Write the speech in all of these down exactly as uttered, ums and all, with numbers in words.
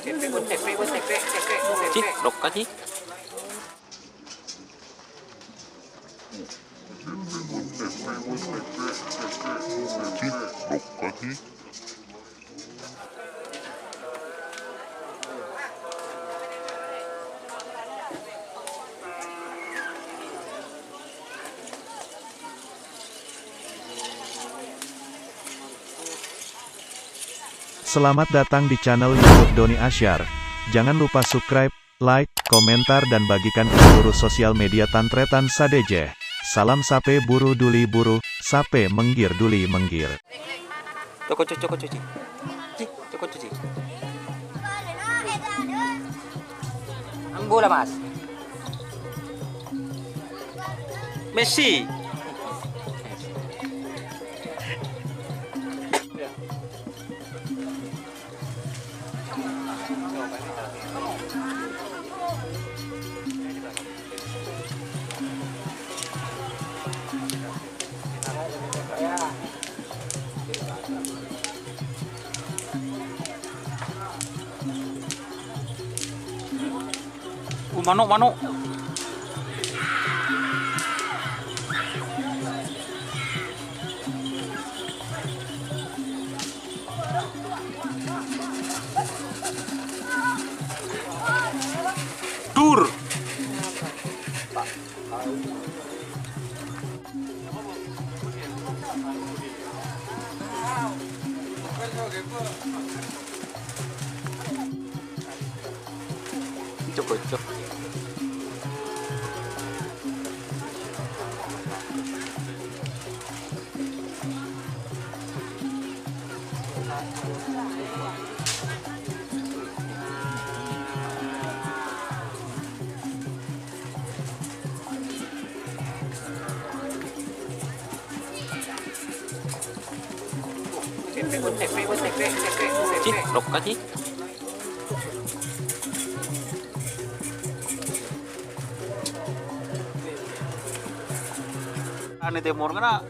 Cik, lokka, Cik. Cik, lokka, Cik. Selamat datang di channel YouTube Doni Asyar. Jangan lupa subscribe, like, komentar, dan bagikan ke seluruh sosial media tan-tarètan sadhâjâ. Salam sapè buru duli buru, sapè mèngghir duli mèngghir. Coko, coko, coko, cuci. Ci, coko, cuci. Ambu la, Mas. Messi. Uh, manok, manok. Dur. Cocok. Cik, lokka, Cik. Ane Timor kena.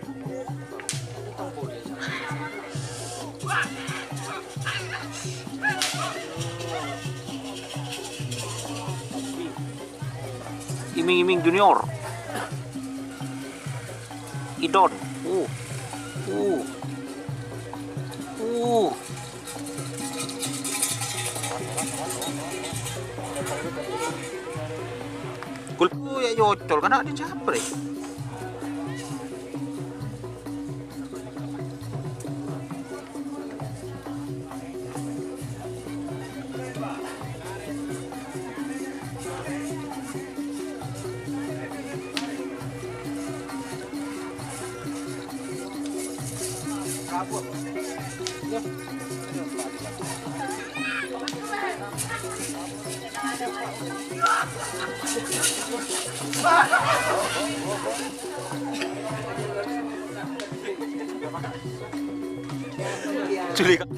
Iming-iming Junior. Idon. Uh. Uh. Uh. Gol ya nyocol kan ada capre. Juli, Kak.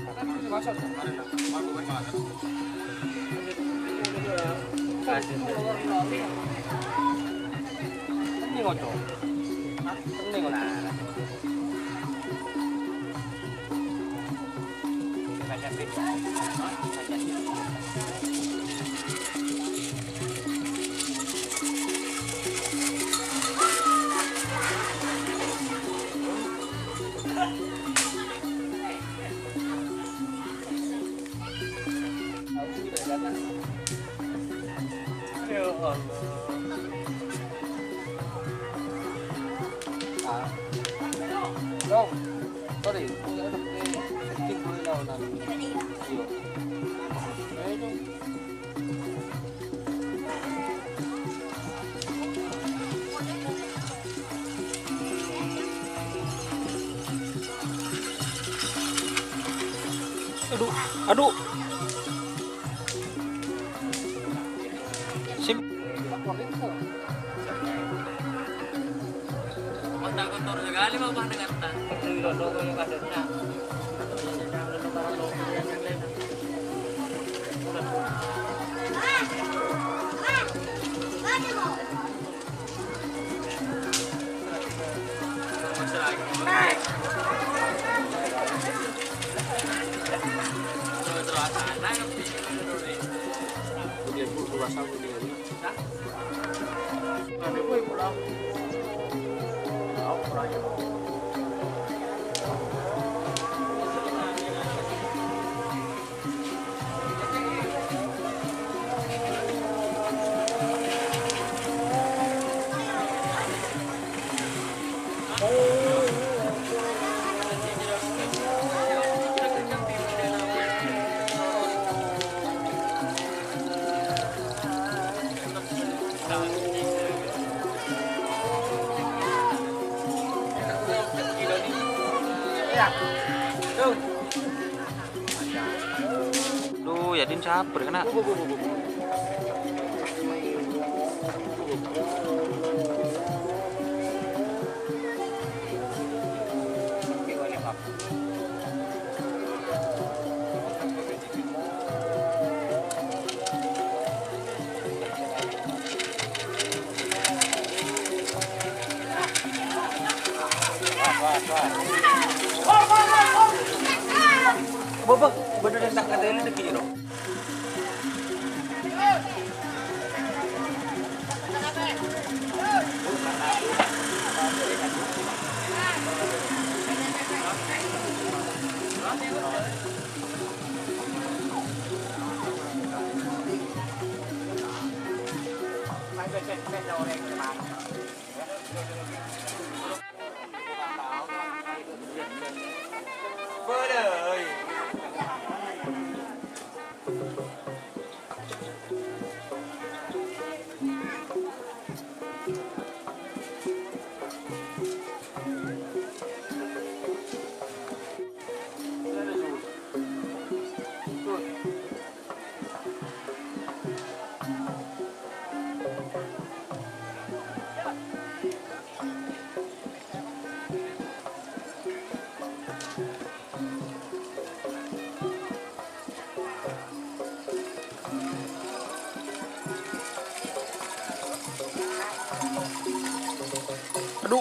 Ya Allah. Ah. Dong, sorry. Setting dulu lah, nah. Iya. Ayo, dong. Aduh, aduh. Sim. Kotor sekali, Bapak, dengan tas. Duh, Yadin sabbhâr, kana'. Bâbâ, bâdâ dâ' ta' katèla dâgghi' rowa. Adu.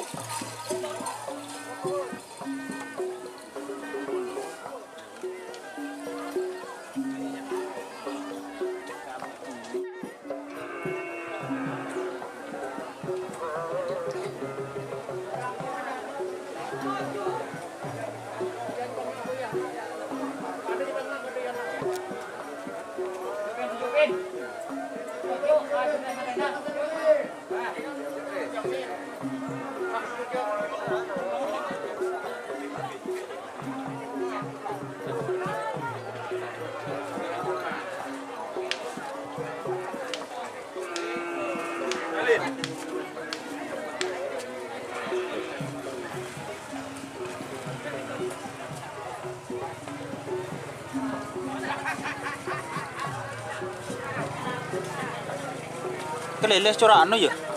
Kalèlè cora' anu, yâ?